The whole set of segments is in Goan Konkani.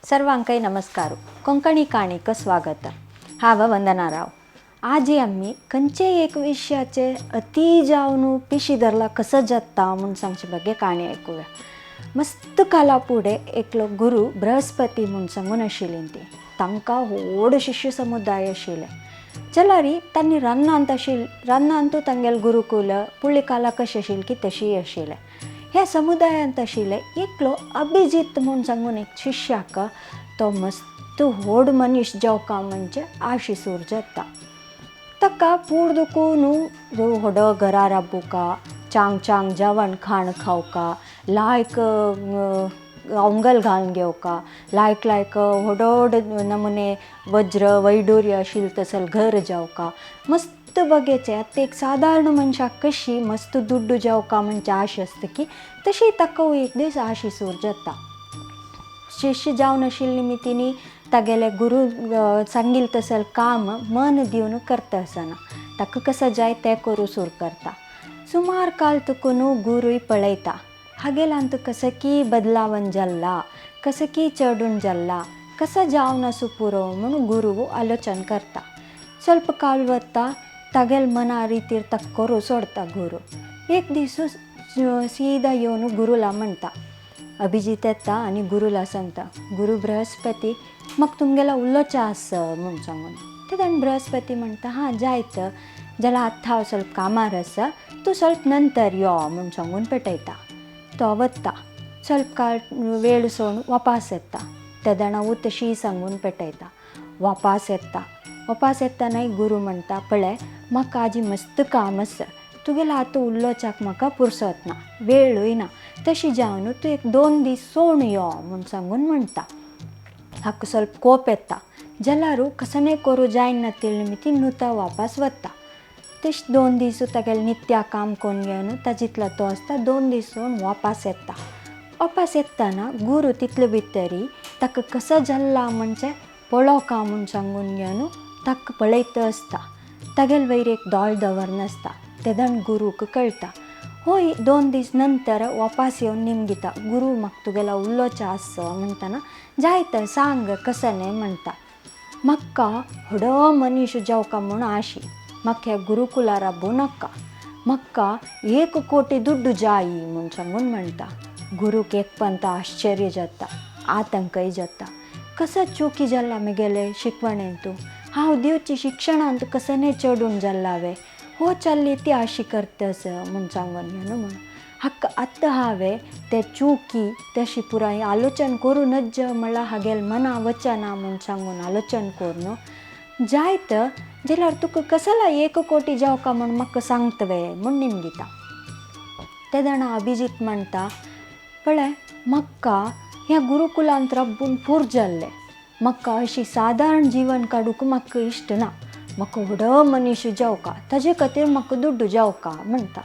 सर्वांकय नमस्कार. कोंकणी काणीक स्वागत. हांव वंदना राव. आजी आमी खंयचे एक विशयाचे अती जावन पिशी धरला कसं जाता म्हूण सांगचे बगे काणी आयकुया. मस्त काला फुडें एकलो गुरू बृहस्पती म्हूण सांगून आशिल्ली ती. तांकां व्हड शिश्य समुदाय आशिल्ले. जाल्यार तांणी रानांत आशिल्ले, रानांतू तांगेले गुरुकुल पुळी काला कशें आशिल्लें की तशीय आशिल्लें. ह्या समुदायांत आशिल्ले एकलो अभिजीत म्हूण सांगून एक शिश्याक तो मस्त व्हड मनीस जावका म्हणजे आशिसूर जाता. ताका पूर दुखून व्हड घरा राबुका, चांग चांग जेवण खाण खावका, लायक अंगल घालून घेवका, लायक लायक व्हड व्हड नमुने वज्र वैडूर्य आशिल्लें तसलें घर जावका, मस्त बगेचें. आतां एक सादारण मनशाक कशी मस्त दुड्डू जावका म्हणजे आश आसता की तशी ताका एक दीस आशिसूर जाता. शिश्य जावन आशिल्ले निमितीनी तागेले गुरू सांगिल्लें तसलें काम मन दिवन करता आसना ताका कसो जाय तें करूं सुरू करता. सुमार काल तुकून गुरूय पळयता हागेल्यान कसं की बदलावन जाल्ला, कसं की चडून जाल्ला, कसं जावन आसूं पुरो म्हूण गुरू आलोचन करता. स्वल्प काळ वता तागेल मना रितीर ताका करूं सोडता गुरू. एक दीस सीदा येवन गुरूला म्हणटा, अभिजीत येता आनी गुरूला सांगता, गुरू बृहस्पती म्हाका तुमगेलो उलोवचें आसा म्हूण सांगून. तेन्ना बृहस्पती म्हणटा, हां जायत जाल्यार आतां हांव स्वल्प कामार आसा, तूं स्वल्प नंतर यो म्हूण सांगून पेटयता. तो वता, स्वल्प काळ वेळ सोडून वापास येता. तेदणां तशी सांगून पेटयता. वापास येता. वापास येतनाय गुरू म्हणटा, पळय म्हाका आजी मस्त काम आसा, तुगेलो आतां उलोवच्याक म्हाका पुरसत ना, वेळूय ना, तशी जावन तूं एक 2 दीस सोण यो म्हूण सांगून म्हणटा. हाका स्वल्प कोप येता. जाल्यार कसने करूं जायना ते निमित्ती नुता वापास वता. तशें 2 दीस तागेलें नित्या काम करून घेवन ताजितलो तो आसता. 2 दीस सोडून वापास येता. वापास येतना गुरू तितले भितरी ताका कसो जाल्ला म्हणजे पळोवका म्हूण सांगून घेवन ताका पळयत आसता. तागेले वयर एक दोळ दवरनासता. तेदण गुरूक कळटा. होय 2 दीस नंतर वापास येवन निमगिता, गुरू म्हाका तुगेलो उलोवचें आसा म्हणटना जायत सांग कसं न्हय म्हणटा. म्हाका व्हड मनीस जावका म्हूण आशी, म्हाका ह्या गुरुकुला राबूं नाका, म्हाका 1 कोटी दुड्डू जाय म्हूण सांगून म्हणटा. गुरूक एक पंत आश्चर्य जाता, आतंकय जाता. कसो चुकी जाला म्हगेले शिकवणेंतू, हांव दिवची शिक्षणांत कसने चडून जाल्ला वे, हो चल्ली ती आशी करता आसा म्हूण सांगून न्हू म्हूण हाका आतां हांवें ते चुकी तशी पुराय आलोचन करूं नज्ज म्हणल्यार हागेल मना वचना म्हूण सांगून आलोचन करून जायत जाल्यार तुका कसला 1 कोटी जावका म्हूण म्हाका सांगता वे म्हूण निमगिता. तेदणा अभिजीत म्हणटा, पळय म्हाका ह्या गुरुकुलांत राबून पूर जाल्लें, म्हाका अशी सादारण जीवन काडूंक म्हाका इश्ट ना, म्हाका व्हड मनीस जावका, ताजे खातीर म्हाका दुड्डू जावका म्हणटा.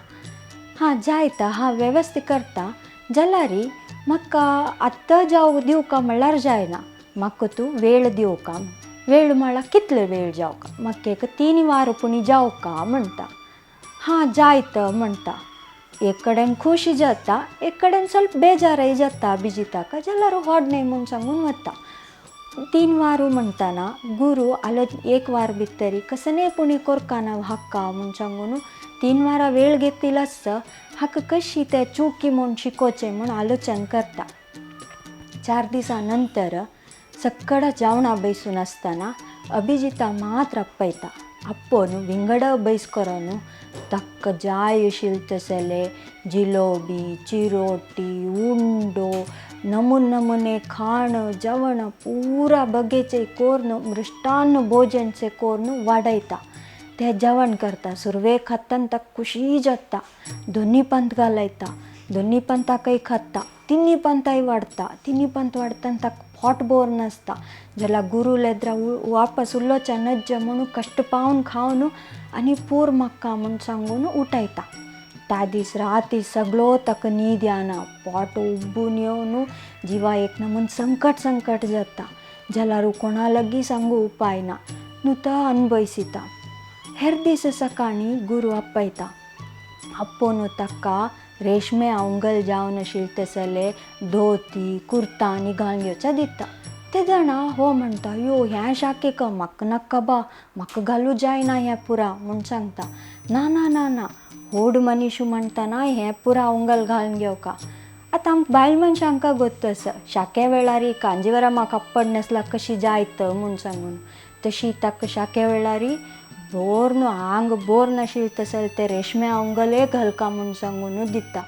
हां जायता, हांव वेवस्था करता, जाल्यार म्हाका आत्तां जावं दिवका म्हणल्यार जायना, म्हाका तूं वेळ दिवका. वेळ म्हणल्यार कितलो वेळ जावका, म्हाका एक 3 वार पुणी जावका म्हणटा. हां जायत म्हणटा. एक कडेन खुशी जाता, एक कडेन स्वल्प बेजारय जाता अभिजिताक, जाल्यार व्हड न्हय म्हूण सांगून वता. 3 वारू म्हणटना गुरू आलो 1 वार भितरी कसने पुणी कोरकाना हाका म्हूण सांगून 3 वारां वेळ घेतिल्लो आसता. हाका कशी ते चुकी म्हूण शिकोवचें म्हूण आलोचन करता. 4 दिसां नंतर सक्कड जेवणा बैसून आसतना अभिजिता मात्र आपयता. आपोवन विंगड बैस करून ताका जाय आशिल्लें तसले जिलोबी, चिरोटी, उंडो, नमुन नमुने खाण जेवण पुरा बगेचे कोरून मृष्टान्न भोजनचे कोरून वाडयता. ते जेवण करता. सुरवेक खातना ताका खुशी जाता. दोनी पंत घालयता, दोनी पंताकय खाता, तिन्ही पंताय वाडता. तिन्ही पंत वाडतना ताका पोट भर नासता. जाल्यार गुरूल एद्रा वापस उलोवच्या नज्ज म्हणून कश्ट पावन खावन आनी पूर म्हाका म्हूण सांगून उठयता. त्या दीस राती सगळो ताका न्हीद येना, पोट उब्बून येवन जिवा एक नमून संकट संकट जाता. जाल्यार कोणा लागीं सांगू उपाय ना, न्हू तो अनभयसिता. हेर दीस सकाळीं गुरू आपयता. आपोवन ताका रेशमे अंगल जावन आशिल्लें तसले धोती कुर्ता आनी घालून घेवच्या दिता. ते जाणा हो म्हणटा यो ह्या शाकेक म्हाका नाका बा, म्हाका घालूं जायना हें पुरा म्हूण सांगता. ना ना ना ना, व्हड मनीशू म्हणटना हें पुरा उंगल घालून घेवका. आतां आमकां बायल मनशांकां गोत्त आसा शाके वेळारी कांजीवरमा कापड न्हेसला कशी जायत म्हूण सांगून, तशी ताका शाके वेळारी बोर न्हू आंग बोर नाशिल्लें तसलें तें रेशम्या उंगलय घालका म्हूण सांगून दिता.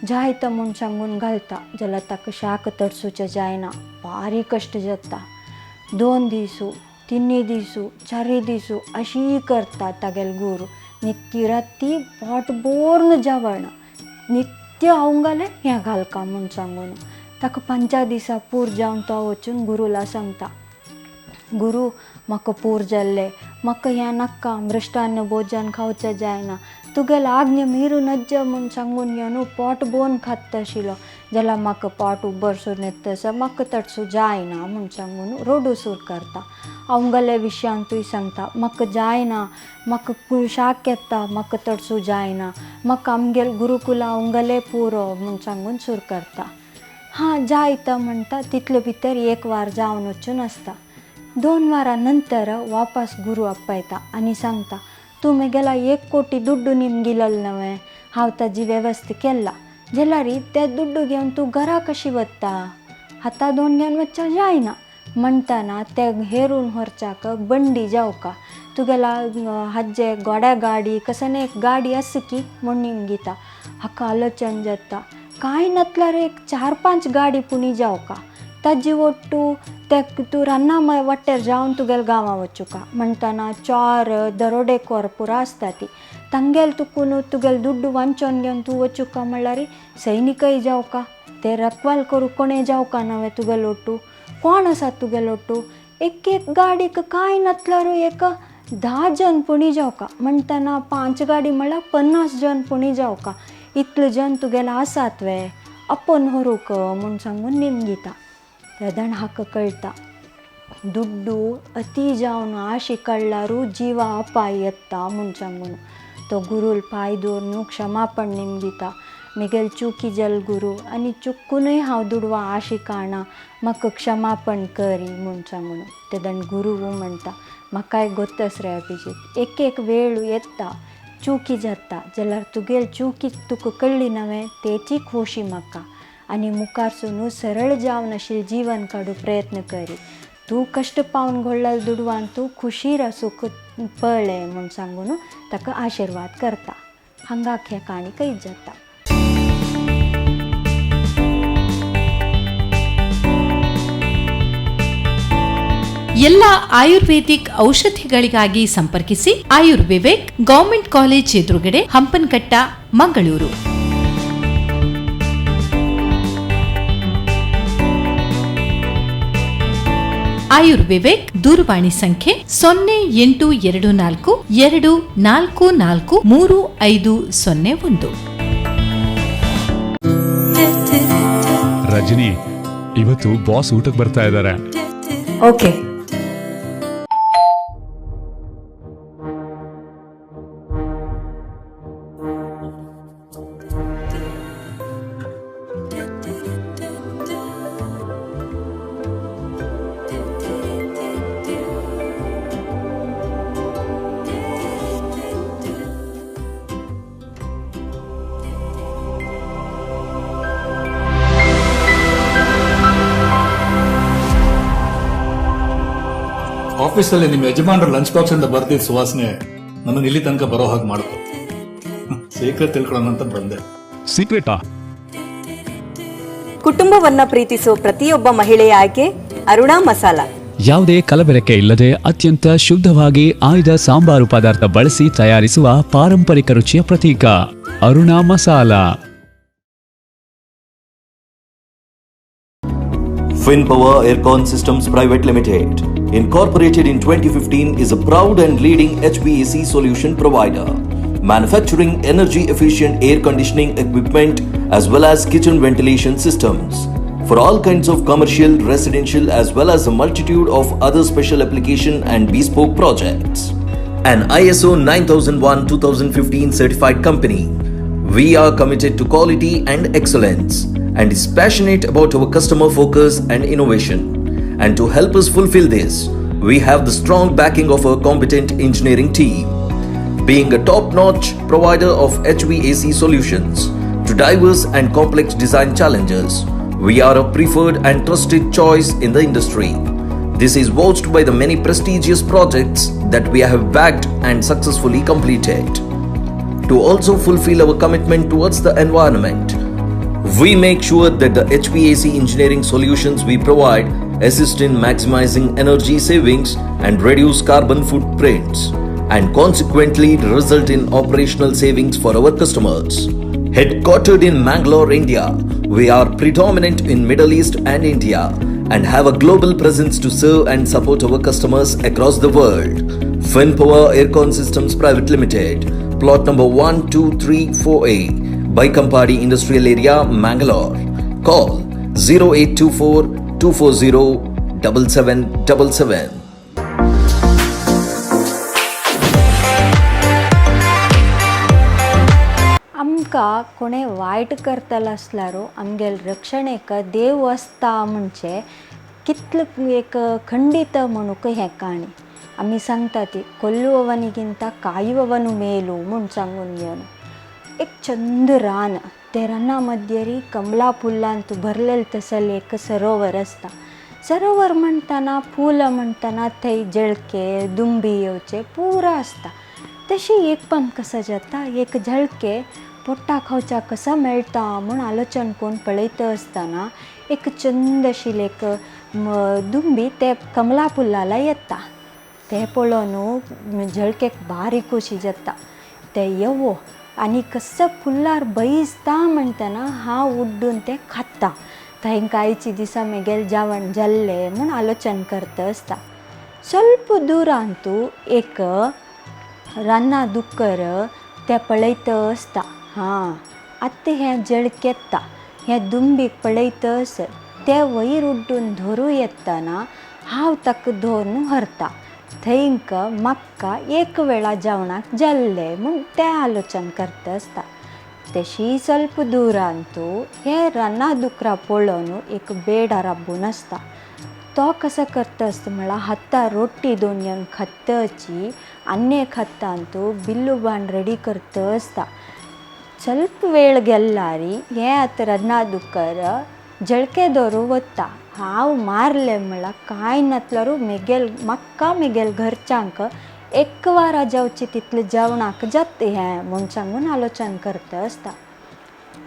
जायत म्हूण सांगून घालता जाल्यार ताका शाक तडसूचें जायना, बारीक कश्ट जाता. 2 दिसू 3 दिसू 4 दिसू अशी करता तागेलो गुरू. नित्य राती पोट बोर्न जेवण नित्य उंगलें हें घालका म्हूण सांगून ताका 5 दिसा पूर जावन तो वचून गुरूला सांगता, गुरू म्हाका पूर जाल्लें, म्हाका हें नाका, मृष्टान्न भोजन खावचें जायना, तुगेलो आज्ञा मिरू नज्ज म्हूण सांगून घेवन पोट बोन खात्ता आशिल्लो जाल्यार म्हाका पोट उबरसून येता आसा, म्हाका तटसूं जायना म्हूण सांगून रोडूसूर करता. अवंगले विशयांतूय सांगता म्हाका जायना, म्हाका शाक येता, म्हाका तटसूं जायना, म्हाका आमगेल गुरुकुला अवंगले पुरो म्हूण सांगून सूर करता. हां जायता म्हणटा तितले भितर 1 वार जावन वचून आसता. 2 वारां नंतर वापस गुरू आपयता आनी सांगता, तूं म्हगेला 1 कोटी दुड्डू निमगिलल नवें, हांव ताजी वेवस्था केला, जाल्यार ते दुड्डू घेवन तूं घरा कशी वता, हाता दोन घेवन वचचें जायना म्हणटना ते हेरून व्हरच्याक बंडी जावका, तुगेला हाजे गोड्या गाडी कसने एक गाडी आसा की म्हूण निमगिता. हाका आलोचन जाता कांय नातल्यार एक 4-5 गाडी पुणी जावका, ताजी ಒಟ್ಟು ते तूं रान्ना वाटेर जावन तुगेल्या गांवां वचुका म्हणटना 4 दरोडेखोर पुरा आसता ती तांगेल तुकून तुगेल दुड्डू वांचोन घेवन तूं वचुका म्हणल्यार सैनिकय जावका, ते रखवाल करूं कोणें जावका नवें तुगेलो ओट्टू कोण आसा तुगेलो ओट्टू. एक एक गाडीक कांय नातल्यार एक 10 जन पुणी जावका म्हणटना 5 गाडी म्हणल्यार 50 जन पुणी जावका, इतले जन तुगेले आसात वे आपोवन व्हरूंक म्हूण सांगून निमगिता. तेदण हाका कळटा दुड्डू अती जावन आशी कळ्ळारू जिवा अपाय येता म्हूण सांगून तो गुरूल पांय दवरून क्षमापण निमगिता, म्हगेल चुकी जल गुरू आनी चुकूनय हांव दुडवा आशी काणा, म्हाका क्षमापण करी म्हूण सांगून. तेदण गुरू म्हणटा म्हाकाय गोत्तस रे अभिजीत, एक एक वेळ येता चुकी जाता जाल्यार तुगेल चुकी तुका कळ्ळी नवें तेची खोशी म्हाका आनी मुखार सून सरळ जावन आशिल्लें जीवन काडूं प्रयत्न करी, तूं कश्ट पावन घोडलेल्या दुडवान तूं खुशीर आसूंक पळय म्हूण सांगून ताका आशिर्वाद करता. हांगाक हे काणी कैद जाता. ಎಲ್ಲ ಆಯುರ್ವೇದಿಕ್ ಔಷಧಿಗಳಿಗಾಗಿ ಸಂಪರ್ಕಿಸಿ ಆಯುರ್ವಿವೇಕ್, ಗವರ್ಮೆಂಟ್ ಕಾಲೇಜ್ ಎದುರುಗಡೆ, ಹಂಪನಕಟ್ಟ, ಮಂಗಳೂರು. ಆಯುರ್ವಿವೇಕ್ ದೂರವಾಣಿ ಸಂಖ್ಯೆ 0824 244 3501. ರಜನಿ, ಇವತ್ತು ಬಾಸ್ ಊಟಕ್ಕೆ ಬರ್ತಾ ಇದ್ದಾರೆ. ಓಕೆ. ಆಫೀಸಲ್ಲಿ ನಿಮ್ಮ ಯಜಮಾನರ ಲಂಚ್ ಬಾಕ್ಸ್ ಇಂದ ಬರ್ದಿದ್ದ ಸುವಾಸನೆ ನನ್ನನ್ನು ಇಲ್ಲಿ ತನಕ ಬರೋ ಹಾಗೆ ಮಾಡ್ತು. ಸೀಕ್ರೆಟ್ ತಿಳ್ಕೊಳ್ಳೋಣ ಅಂತ ಬಂದೆ. ಸೀಕ್ರೆಟಾ? ಕುಟುಂಬವನ್ನ ಪ್ರೀತಿಸುವ ಪ್ರತಿಯೊಬ್ಬ ಮಹಿಳೆಯ ಆಯ್ಕೆ ಅರುಣಾ ಮಸಾಲಾ. ಯಾವುದೇ ಕಲಬೆರಕೆ ಇಲ್ಲದೆ ಅತ್ಯಂತ ಶುದ್ಧವಾಗಿ ಆಯ್ದ ಸಾಂಬಾರು ಪದಾರ್ಥ ಬಳಸಿ ತಯಾರಿಸುವ ಪಾರಂಪರಿಕ ರುಚಿಯ ಪ್ರತೀಕ Aruna masala. FinPower Aircon Systems Private Limited, incorporated in 2015, is a proud and leading HVAC solution provider, manufacturing energy efficient air conditioning equipment as well as kitchen ventilation systems for all kinds of commercial, residential as well as a multitude of other special application and bespoke projects. An ISO 9001-2015 certified company, we are committed to quality and excellence and is passionate about our customer focus and innovation. And to help us fulfill this, we have the strong backing of our competent engineering team. Being a top-notch provider of HVAC solutions to diverse and complex design challenges, we are a preferred and trusted choice in the industry. This is vouched by the many prestigious projects that we have backed and successfully completed. To also fulfill our commitment towards the environment, we make sure that the HVAC engineering solutions we provide assist in maximizing energy savings and reduce carbon footprints, and consequently result in operational savings for our customers. Headquartered in Mangalore, India, we are predominant in Middle East and India and have a global presence to serve and support our customers across the world. Finpower Aircon Systems Private Limited, plot number 1234A, Baikampady Industrial Area, Mangalore. Call 0824 240 7777. आमकां कोणें वायट करतलो आसल्यार आमगेले रक्षणेक देव आसता म्हणजे कितलो एक खंडीत म्हणूंक हें काणी. आमी सांगता ती कोल्लुवनिगिंत कायुववनु मेलू म्हूण सांगून घेवन एक चंद रान, ते राना मध्यरी कमला फुलांत भरलेलें तसलें एक सरोवर आसता. सरोवर म्हणटना फुलां म्हणटना थंय जळके दुंबी येवचे पुरा आसता. तशी एक पण कसं जाता एक झळके पोट्टा खावच्या कसा मेळटा म्हूण आलोचन कोण पळयता आसतना एक चंद आशिल्लें एक दुंबी ते कमला फुलाला येता. ते पळोवन झळकेक बारीक खोशी जाता. ते येवो आनी कसो फुलार बैसता म्हणटना हांव उड्डून तें खाता. तांकां आयच्या दिसा म्हगेलें जेवण जाल्लें म्हूण आलोचन करता आसता. स्वल्प दुरांतू एक रान्ना दुकर तें पळयता आसता. हां आतां हें जळक येता, हें दुंबीक पळयता आसत तें वयर उड्डून धरूं येतना हांव ताका धरून व्हरता. थंयक म्हाका एक वेळा जेवणाक जाल्लें म्हूण तें आलोचन करता आसता. तशी स्वल्प दुरांतू हें रान्ना दुकरा पळोवन एक बेडा राबून आसता. तो कसो करता आसता म्हळ्यार हातार रोटी दोन घेवन खाताची आनी एक हातांतू बिल्लू बाण रेडी करता आसता. स्वल्प वेळ गेल्लारी हें आतां रान्ना दुकर जळके धरू वता. हांव मारलें म्हळ्यार कांय नातल्यारू म्हगेल म्हाका म्हगेल घरच्यांक एक वारा जेवचें तितलें जेवणाक जाता हें म्हूण सांगून आलोचन करता आसता.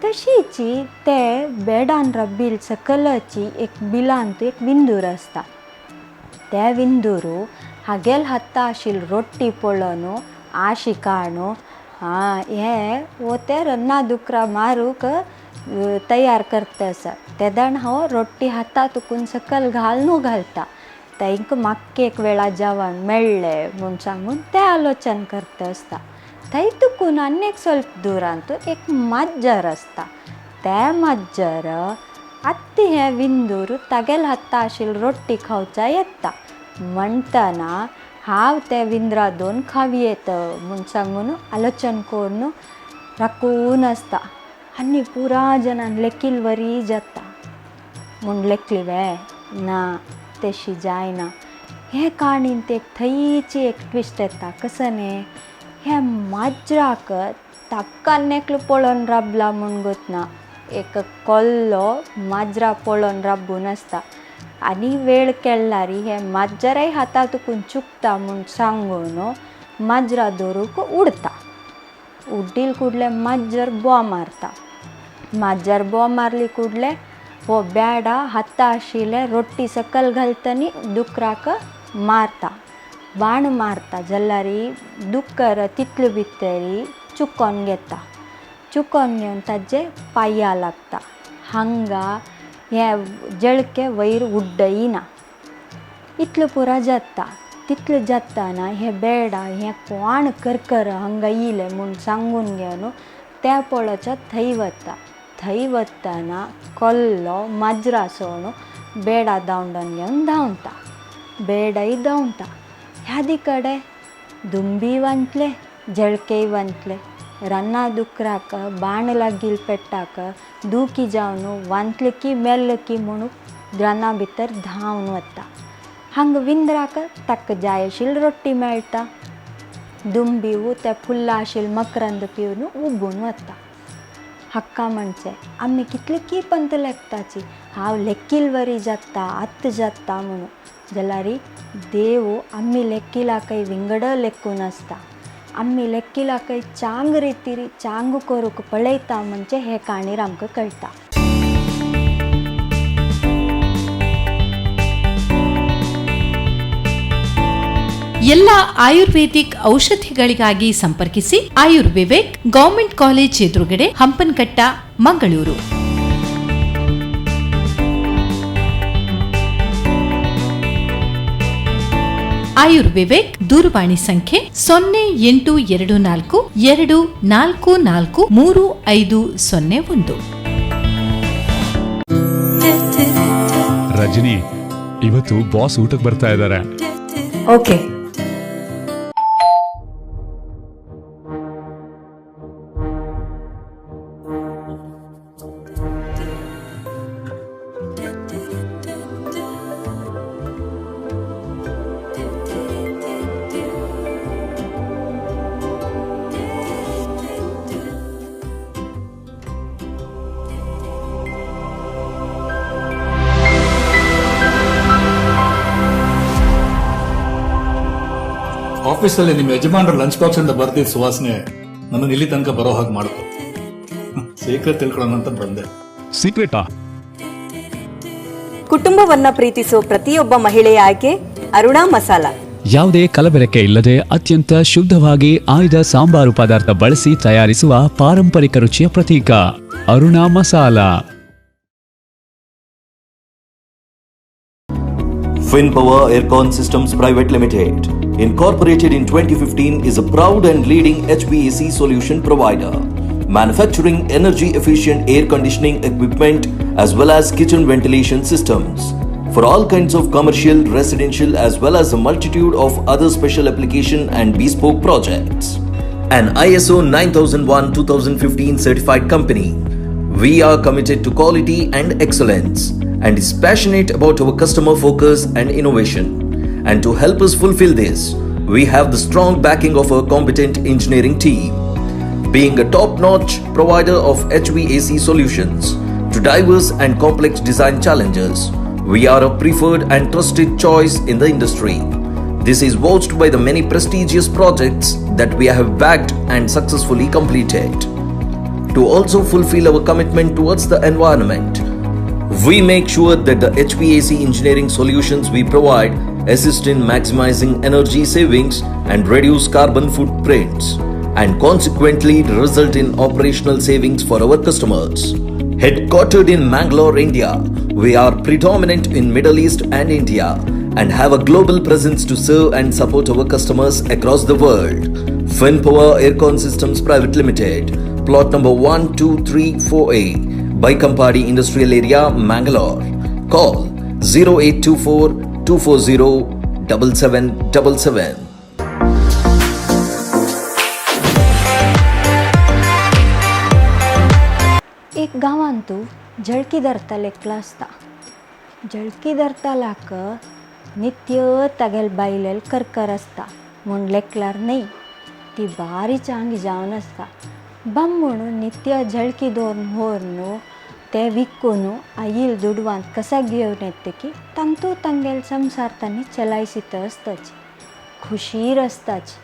तशीच ते बेडान रब्बील सकलची एक बिलांत एक विंदूर आसता. त्या विंदूरू हागेल हाता आशिल्ली रोटी पळोवन आशी काडून हां हें वो ते रन्ना दुकरा मारूंक तयार करता आसा. तेदाण हांव रोटी हाता तुकून सकयल घालनू घालता. तांकां म्हाका एक वेळा जेवण मेळ्ळें म्हूण सांगून तें आलोचन करता आसता. थंय तुकून आनी एक स्वल्प दुरांत एक माजर आसता. तें माजर आत्तां हें विंदूर तागेल्या हाता आशिल्ली रोटी खावच्या येता म्हणटना हांव ते विंदरा दोन खावयेत म्हूण सांगून आलोचन करून राखून आसता. आनी पुरा जाणान लेकील वरी जाता. म्हूण लेखली वे ना तशी जायना. हे काणींत एक थंयची एक ट्विस्ट येता. कसो न्ही हे माजराक ताका एकलो पळोवन राबला म्हूण गोतना एक कोल्लो माजरा पळोवन राबून आसता. आनी वेळ केल्लारी हे माजराय हाता तुकून चुकता म्हूण सांगून माजरा धरूंक उडता. उड्डील कुडले माजर बोवा मारता. माजर बोवा मारली कुडले हो बेडा हाता आशिल्ले रोटी सकयल घालतनी दुकराक मारता. बाण मारता जाल्यार दुकर तितले भितरी चुकोन घेता. चुकोन घेवन ताजे पांया लागता. हांगा हें जळके वयर उड्डयना. इतलें पुरा जाता. तितलें जातना हें बेडा हें कोण करकर हांगा येयलें म्हूण सांगून घेवन त्या पळोवच्या थंय वता. थंय वतना कोल्लो माजरा सोडून बेडा धांवडोन घेवन धांवता. बेडाय धांवता. ह्या कडेन दुंबी वांतले जळकेय वांतले रान्ना दुकराक बाण लागिल पेट्टाक दुखी जावन वांतले की मेल्ले की म्हणून राना भितर धांवन वता. हांगा विंद्राक ताका जाय आशिल्ली रोटी मेळटा. दुंबीव त्या फुल्ला आशिल्ले मकरंद पिवन उबून वता. हक्का म्हणचे आमी कितले की पंत लेखताची हांव लेखील वरी जाता आत्त जाता म्हणून, जाल्यार देव आमी लेखिलाकय विंगड लेखून आसता. आमी लेखिलाकय चांग रितीर चांग करूंक पळयता म्हणजे हे काणीर आमकां कळटा. ಎಲ್ಲ ಆಯುರ್ವೇದಿಕ್ ಔಷಧಿಗಳಿಗಾಗಿ ಸಂಪರ್ಕಿಸಿ ಆಯುರ್ವಿವೇಕ್, ಗವರ್ಮೆಂಟ್ ಕಾಲೇಜ್ ಎದುರುಗಡೆ, ಹಂಪನಕಟ್ಟ, ಮಂಗಳೂರು. ಆಯುರ್ವಿವೇಕ್ ದೂರವಾಣಿ ಸಂಖ್ಯೆ 0824 244 3501. ರಜನಿ, ಇವತ್ತು ಬಾಸ್ ಊಟಕ್ಕೆ ಬರ್ತಾ ಇದ್ದಾರೆ. ಓಕೆ. ಆಫೀಸಲ್ಲಿ ನಿಮ್ಮ ಯಜಮಾನರ ಲಂಚ್ ಬಾಕ್ಸ್ ಇಂದ ಬರ್ದಿದ್ದ ಸುವಾಸನೆ ನನ್ನನ್ನು ಇಲ್ಲಿ ತನಕ ಬರೋ ಹಾಗೆ ಮಾಡ್ತು. ಸೀಕ್ರೆಟ್ ತಿಳ್ಕೊಳ್ಳೋಣ ಅಂತ ಬಂದೆ. ಸೀಕ್ರೆಟಾ? ಕುಟುಂಬವನ್ನ ಪ್ರೀತಿಸೋ ಪ್ರತಿಯೊಬ್ಬ ಮಹಿಳೆಯ ಆಯ್ಕೆ ಅರುಣಾ ಮಸಾಲಾ. ಯಾವುದೇ ಕಲಬೆರಕೆ ಇಲ್ಲದೆ ಅತ್ಯಂತ ಶುದ್ಧವಾಗಿ ಆಯ್ದ ಸಾಂಬಾರು ಪದಾರ್ಥ ಬಳಸಿ ತಯಾರಿಸುವ ಪಾರಂಪರಿಕ ರುಚಿಯ ಪ್ರತೀಕ Aruna masala. FinPower Aircon Systems Private Limited, incorporated in 2015, is a proud and leading HVAC solution provider, manufacturing energy efficient air conditioning equipment as well as kitchen ventilation systems for all kinds of commercial, residential as well as a multitude of other special application and bespoke projects. An ISO 9001-2015 certified company, we are committed to quality and excellence and is passionate about our customer focus and innovation. And to help us fulfill this, we have the strong backing of our competent engineering team. Being a top-notch provider of HVAC solutions to diverse and complex design challenges, we are a preferred and trusted choice in the industry. This is vouched by the many prestigious projects that we have backed and successfully completed. To also fulfill our commitment towards the environment, we make sure that the HVAC engineering solutions we provide assist in maximizing energy savings and reduce carbon footprints, and consequently result in operational savings for our customers. Headquartered in Mangalore, India, we are predominant in Middle East and India and have a global presence to serve and support our customers across the world. FinPower Aircon Systems Private Limited, plot number 1234A, Baikampadi Industrial Area, Mangalore. Call 0824 240 7777. एक गांवांत झळकी धरताल एकलो आसता. झळकी धरतालाक नित्य तागेले बायलेल करकर आसता म्हूण लेखल्यार न्हय, ती बारी चांगी जावन आसता. बामण नित्य झळकी दवरून व्हरून ते विकून आयिल दुडवांत कसा घेवन येता की तांतू तांगेले संवसार तांणी चलायसीत आसताची, खुशीर आसताची.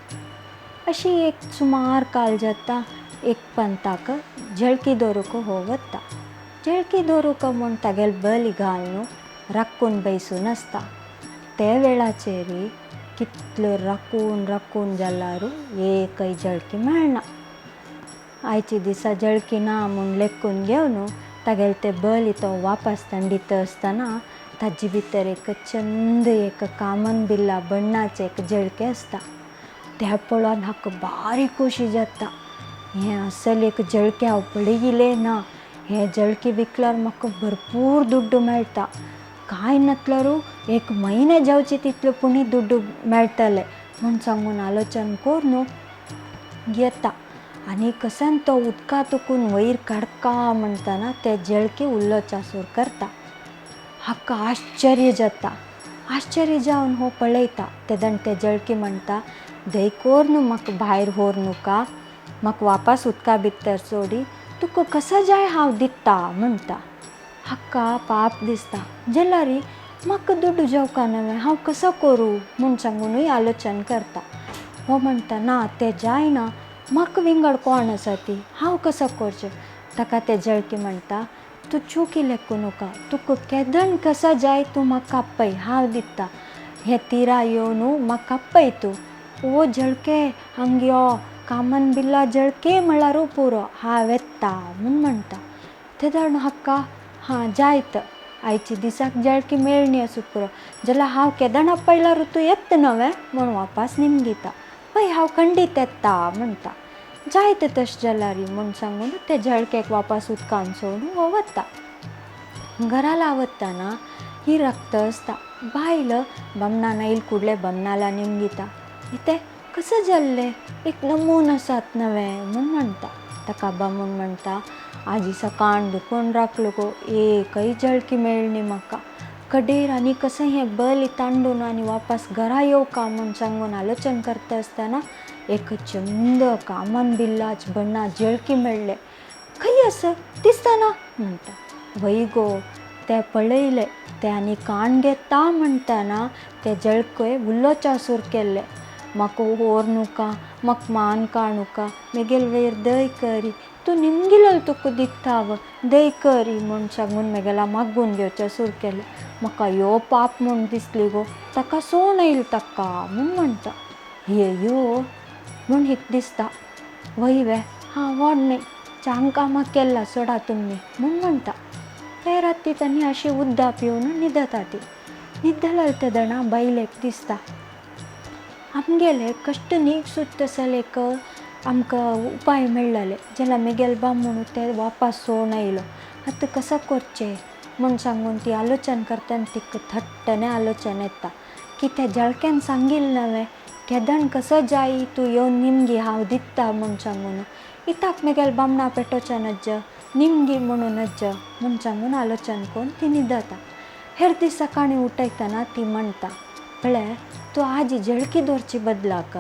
अशी एक सुमार काल जाता. एक पंताक झळकी दवरूंक हो वता. झळकी दवरूंक म्हूण तागेले बली घालून राखून बैसून आसता. ते वेळाचेर कितलो राखून राखून जाल्यार एकय झळकी मेळना. आयचे दिसा झळकी ना म्हूण लेखून घेवन तागेले ते बली तो वापस दिता आसतना ताजे भितर एक चंद एक कामन बिल्ला बण्णाचें एक झळकें आसता. तें पळोवन म्हाका बारी खोशी जाता. हें असल एक झळकें हांव पळयिल्लें ना. हें झळकें विकल्यार म्हाका भरपूर दुड्डू मेळटा. कांय नासल्यार एक म्हयने जावचे तितले पुणी दुड्डू मेळटले म्हूण सांगून आलोचन करून घेता. आनी कसान तो उदका तुकून वयर काडका म्हणटना ते झळके उल्लो चासूर करता. हाका आश्चर्य जाता. आश्चर्य जावन हो पळयता तेदण ते जळकी म्हणटा दयकोर न्हू म्हाका भायर व्हर नुका, म्हाका वापस उदका भितर सोडी, तुका कसो जाय हांव दिता म्हणटा. हाका पाप दिसता जाल्यार म्हाका दुडू जेवका नवें हांव कसो करूं म्हूण सांगूनय आलोचन करता. हो म्हणटा ना तें जायना, म्हाका विंगड कोण आसा ती, हांव कसो करचें. ताका ते जळकी म्हणटा तूं चुकी लेखूं नाका, तुका केदण कसा जाय तूं म्हाका आपय, हांव दिता. हे तिरा येवन म्हाका आपय तूं. ओ जळके हांग यो, कामन बिल्ला जळके म्हळ्यारू पुरो, हांव येता म्हूण म्हणटा. तेदण हाका हां जायत आयचे दिसाक जळकी मेळणी आसूं पुरो, जाल्यार हांव केदण आपयल्यार तूं येता नवें म्हूण वापस निमगिता. हय हांव खंडीत येता म्हणटा. जायत तशें जाल्यार म्हूण सांगून ते जळकेक वापस उदकान सोडून हो वता. घरा लावतना ही रक्त आसता. बायल बामणान आयल कुडले बामणाला निमगिता इतें कसं जाल्लें एक नमून आसात नवें म्हूण म्हणटा. ताका बामूण म्हणटा आजी सकाळ दुखून राखलो गो, एकय जळकी मेळ्ळी म्हाका. कडेर आनी कसं हें बली तांडून आनी वापस घरा येवका म्हूण सांगून आलोचन करता आसतना एक चंद कामन बिल्लाच बण्णा जळकी मेळ्ळे. खंय आसा दिसतना म्हणटा. वय गो ते पळयले ते आनी काण घेता म्हणटना ते जळके उलोवच्या सूर केल्ले. म्हाका व्हर नुका, म्हाका मान काडनुका, मेगेल वयर दय करी, तूं निमगिलो तुका दिता दय करी म्हूण सांगून मेगेला मागून घेवचें सूर केलें. म्हाका यो पाप म्हूण दिसली गो, ताका सोण येयल ताका म्हूण म्हणटा. ये यो म्हूण हिक दिसता. वय वे हां व्हड न्ही चांग कामां केल्ला सोडा तुमी म्हूण म्हणटा. ते राती तांणी अशी उद्दा पिवन न्हिदता ती. न्हिदला तेदणा बायलेक दिसता आमगेले कश्ट न्हीग सुद्दां एक आमकां उपाय मेळ्ळले, जाल्यार मेगेल बामूण ते वापस सोण आयलो, आतां कसो करचें म्हूण सांगून ती आलोचन करता आनी तिका थट्टने आलोचन येता की त्या जळक्यान सांगिल्लें नवें केदण कसो जाय तूं येवन निमगी हांव दिता म्हूण सांगून, इताक मेगेल बामणा पेटोवच्या नज्ज निमगी म्हणून नज्ज म्हूण सांगून आलोचन करून ती न्हिदता. हेर दीस सकाळीं उठयतना ती म्हणटा पळय तूं आजी जळकी दवरचे बदलाक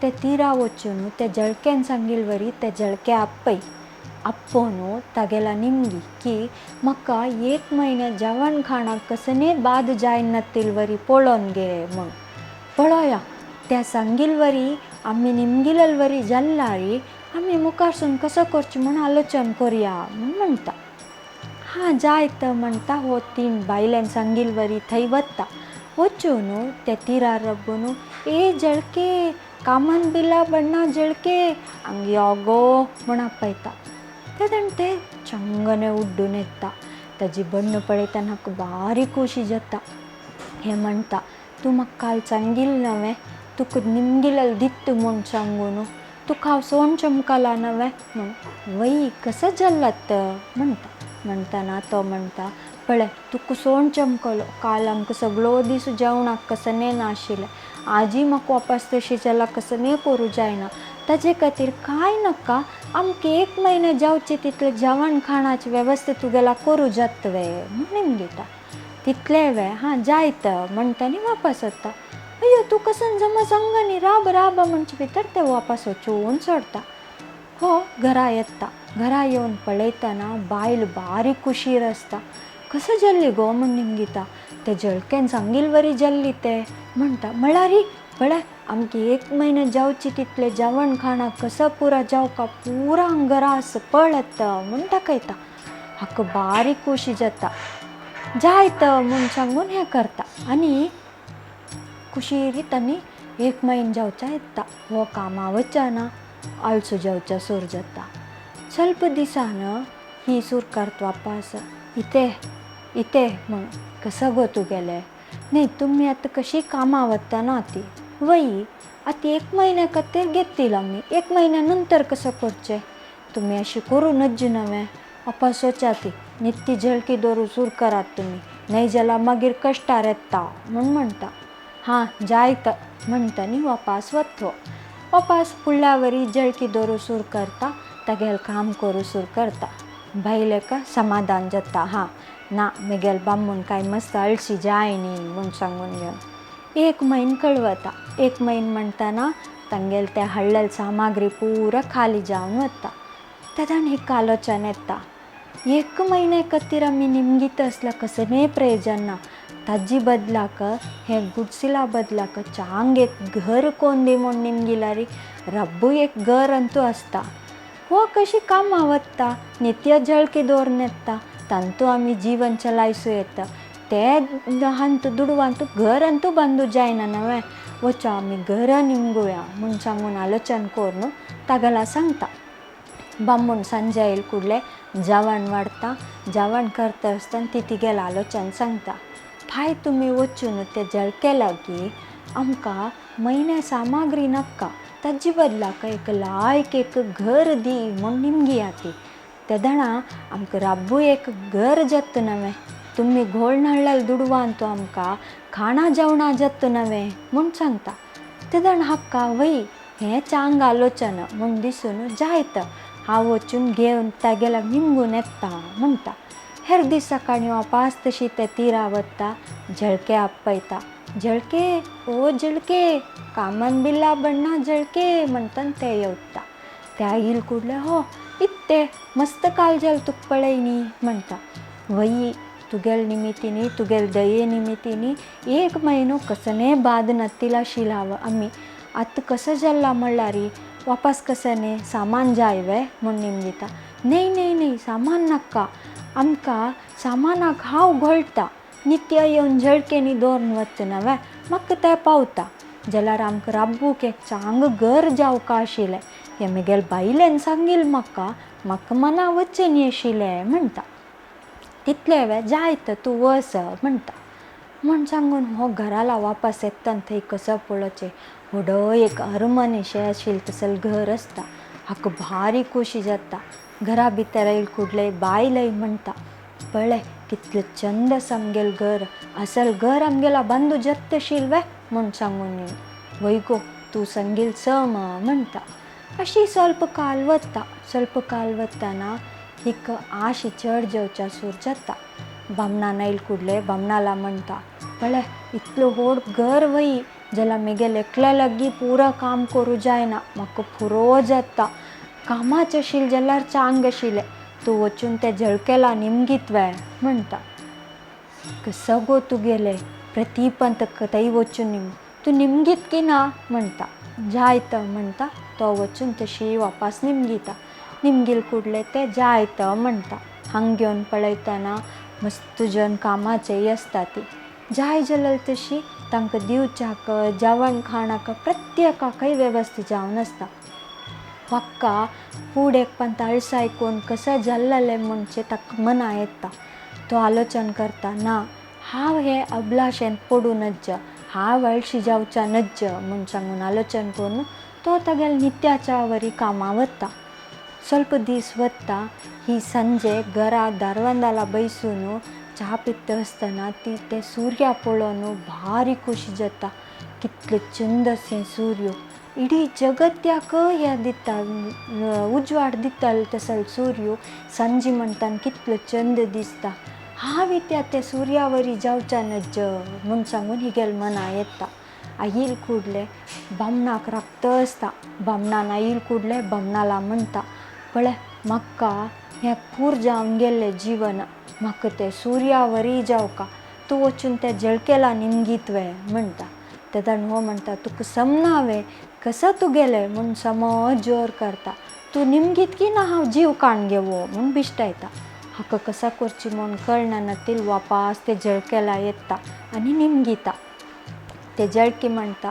ते तिरा वचून ते जळक्यान सांगिल्ले वरी ते जळके आपय, आपोवन तागेला निमगी की म्हाका एक म्हयने जेवण खाणाक कसने बाद जायना वरी पळोवन गे म्हूण. पळोवया त्या सांगिल्ले वरी आमी निमगिल्ले वरी जाल्यार आमी मुखारसून कसो करचें म्हूण आलोचन करुया म्हूण म्हणटा. हां जायत म्हणटा. हो तीन बायल्यान सांगिल्ले वरी थंय वता. वचून ते तिरार रब्बून ए जळके कामन बिला बण्णा जळके हांग यो गो म्हूण आपयता. तेदण ते चंगने उड्डून येता. ताजी बण्ण पळयतना म्हाका बारीक खोशी जाता. हें म्हणटा तूं म्हाका काल सांगिल्लें नवें तुका निमगिल्लें दिता म्हूण सांगून, तुका हांव सोण चमकला नवें म्हूण. वय कसो जाल्लात म्हणटा. म्हणटना तो म्हणटा पळय तुका सोण चमकलो, काल आमकां सगळो दीस जेवणाक कसने नाशिल्लें, आजी म्हाका वापस तशी जाल्यार कसने करूं जायना, ताजे खातीर कांय नाका, आमकां एक म्हयने जावचें तितलें जेवण खाणाची वेवस्था तुगेला करूं जाता वे म्हूण निमगिता. तितलें वे हां जायत म्हणटा आनी वापस वता. अयो तूं कसन जमा सांग न्ही राब राब म्हणचे भितर ते वापस वचून सोडटा. हो घरा येता. घरा येवन पळयतना बायल बारीक कुशीर आसता. कसं जाल्ली गो म्हूण निमगिता. ते जळक्यान सांगिल्ले वरी जाल्ली ते म्हणटा. म्हळ्यार पळय आमकां एक म्हयने जावचे तितलें जेवण खाणाक कसो पुरा जावका पुरा घरा आसा पळयता म्हूण दाखयता. हाका बारीक खोशी जाता. जायत म्हूण सांगून हें करता आनी कुशीरी तांणी एक म्हयनो जावच्या येता. हो कामा वचना आळसो जावच्या सूर जाता. स्वल्प दिसान ही सूर करत वापस इते इते म्हूण कसो गो तुगेलें न्ही तुमी आतां कशी कामां वतना ती वय आतां एक म्हयन्या खातीर घेतील आमी, एक म्हयन्या नंतर कसो करचें तुमी अशें करूं नज्ज नवें वापस वचा ती नित्ती झळकी दवरून सूर करात तुमी, न्हय जाल्यार मागीर कश्टार येता म्हूण म्हणटा. हां जायत म्हणटा न्ही वापस वता. वापस फुडल्या वरी जळकी दवरून सूर करता, तागेलें काम करूं सूर करता. बायलेक समाधान जाता, हां ना मेगेल बामूण काय मस्त अळशी जाय न्ही म्हूण सांगून घेवन एक म्हयनो कळवता. एक म्हयनो म्हणटना तांगेल ते हाडलेले सामाग्री पुरा खाली जावन वता. तेन्ना एक आलोचन येता, एक म्हयन्या खातीर आमी निमगीत आसल्यार कसलें प्रयोजन ना, ताजी बदलाक हे गुडसिला बदलाक चांग एक घर कोण दी म्हूण निमगिल्यार रब्बू एक घर अंतू आसता. हो कशी कामां वता, नित्य जळकी दवरून येता, तांतू आमी जीवन चलायसूं येता, ते हांतू दुडवांतू घर अंतू बांदू जायना नवें, वचो आमी घरां निमगुया म्हूण सांगून आलोचन करून तागेला सांगता. बामूण सांजे येयल कुडले जेवण वाडटा, जेवण करता आसतना ती तिगेलें आलोचन सांगता, फाय तुमी वचून ते जळके लागीं आमकां म्हयन्या सामाग्री नाका, ताजी बदलाक एक लायक एक घर दी म्हूण निमगिया ती, तेदणा आमकां राब्बू एक घर जाता नवें, तुमी घोळ हाडलेले दुडवान तो आमकां खाणां जेवणां जाता नवें म्हूण सांगता. तेदण हाका वय हें चांग आलोचन म्हूण दिसून जायत हांव वचून घेवन तागेल्याक निमगून येता म्हणटा. हेर दीस सकाळीं वापास तशी ते तिरा वता, झळके आपयता, झळके ओ झळके कामन बिल्ला बण्णा झळके म्हणटन ते येवता. त्या येयल कुडले हो इत्ते मस्त काल जाल तुका पळय न्ही म्हणटा. वयी तुगेल निमितीनी तुगेल दये निमितीनी एक म्हयनो कसने बाद नत्तिला शिलाव आमी आतां कसो जाल्ला म्हणल्यार वापस कसने सामान जाय वे म्हूण निमगिता. न्ही न्ही न्ही सामान नाका, आमकां सामानाक हांव घोळटा, नित्य येवन झळकेनी दवरून वचना न्हय म्हाका तें पावता, जाल्यार आमकां राब्बूक एक चांग घर जावका आशिल्लें, हें म्हगेले बायलेन सांगिल्लें म्हाका, म्हाका मना वचनी आशिल्लें म्हणटा. तितलें वे जायत तूं वच म्हणटा. म्हूण सांगून हो घराला वापस येतना थंय कसो पळोवचें व्हडो एक अरमनेशें आशिल्लें तसलें घर आसता. हाका भारी खोशी जाता. घरा भितर येयल कुडले बायलय म्हणटा, पळय कितलें चंद आसा आमगेलें घर, असल घर आमगेला बांदू जाता आशिल्लें वे म्हूण सांगून येवन वय गो तूं सांगील सम म्हणटा. अशी स्वल्प काल वता. स्वल्प काल वतना हिका आशी चड जेवच्या सूर जाता. बामणान येयल कुडले बामणाला म्हणटा, पळय इतलो व्हड घर वय जाल्यार म्हगेले एकल्या लागीं पुरो काम करूं जायना, म्हाका पुरो जाता, कामाच आशिल्लें जाल्यार चांग आशिल्लें, तूं वचून ते झळकेला निमगीत वे म्हणटा. कसो गो तुगेलें प्रतिपंत थंय वचून निम तूं निमगीत की ना म्हणटा. जायत म्हणटा. तो वचून तशी वापस निमगिता. निमगील कुडले ते जायत म्हणटा. हांग घेवन पळयतना मस्त जन कामाचेय आसता ती जाय जाल्यार तशी तांकां दिवच्याक जेवण खाणाक प्रत्येकाकय वेवस्थीत जावन आसता. म्हाका फूड एक पंत अळसाय कोण कसो जाल्लें म्हणचे ताका मना येता. तो आलोचन करता, ना हांव हे अबलाशेन पडूं नज्ज, हांव अळशी जावच्या नज्ज म्हूण सांगून आलोचन करून तो तागेल्या नित्याच्या वरी कामां वता. स्वल्प दीस वता. ही संजे घरा दारवंदाला बैसून च्या पिता आसतना ती ते सुर्या पळोवन भारी खोशी जाता. कितले चंद आसा सूर्य, इडी जगत्याक हे दिता उजवाड दितालो तसो सूर्य सांजे म्हणटा कितलो चंद दिसता. हांव त्या ते सुर्यावरी जावच्या नज्ज म्हूण सांगून हिगेले मना येता. आईल कुडले बामणाक राखता आसता. बामणान आईल कुडले बामणाला म्हणटा, पळय म्हाका हें पूर जावन गेल्लें जीवन, म्हाका तें सुर्यावरी जावका, तूं वचून ते झळकेला निमगीत वे म्हणटा. तेन्ना हो म्हणटा, तुका समना वे कसो तुगेलें म्हूण समज जोर करता, तूं निमगीत की ना हांव जीव काण घेवो म्हूण बिश्टायता. हाका कसा करची म्हूण कळना तील वापास ते झळकेला येता आनी निमगिता. ते जळकी म्हणटा,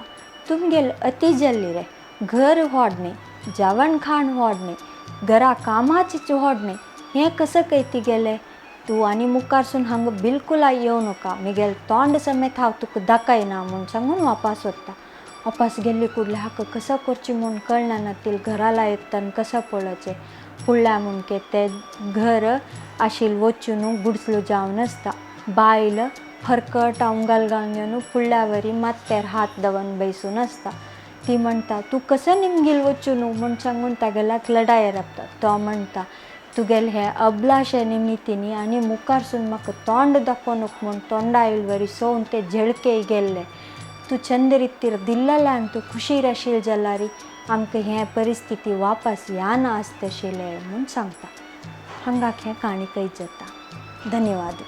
तुमगेल अती जाल्ली रे, घर व्हड न्ही, जेवण खाण व्हड न्ही, घरा कामाचें व्हड न्ही, हें कसं काय तिगेलें, तूं आनी मुखारसून हांगा बिलकुल येवं नाका, म्हगेलें तोंड समेत हांव तुका दाखयना म्हूण सांगून वापस वता. वापस गेल्ली कुडले हाका कसो करची म्हूण कळना तील घराला येता आनी कसो पळोवचें फुडल्या म्हणके ते घर आशिल्लें वचून गुडसलो जावन आसता. बायल फरकट अंगाल घालून घेवन फुडल्या वरी माथ्यार हात दवरून बैसून आसता. ती म्हणटा, तूं कसो निमगील वचून म्हूण सांगून तागेल्याक लडाय राबता. तो म्हणटा, तुगेले हे अबलाशे निमितीनी आनी मुखारसून म्हाका तोंड दाखोवनक म्हूण तोंडा वरी सोवन ते झेळके गेल्ले तूं चंद रितीर दिल्लल्यान तूं खुशीर आशिल्ल जाल्यार आमकां हें परिस्थिती वापस याना आसतशिल्लें म्हूण सांगता. हांगाक हें काणी कैद जाता. धन्यवाद.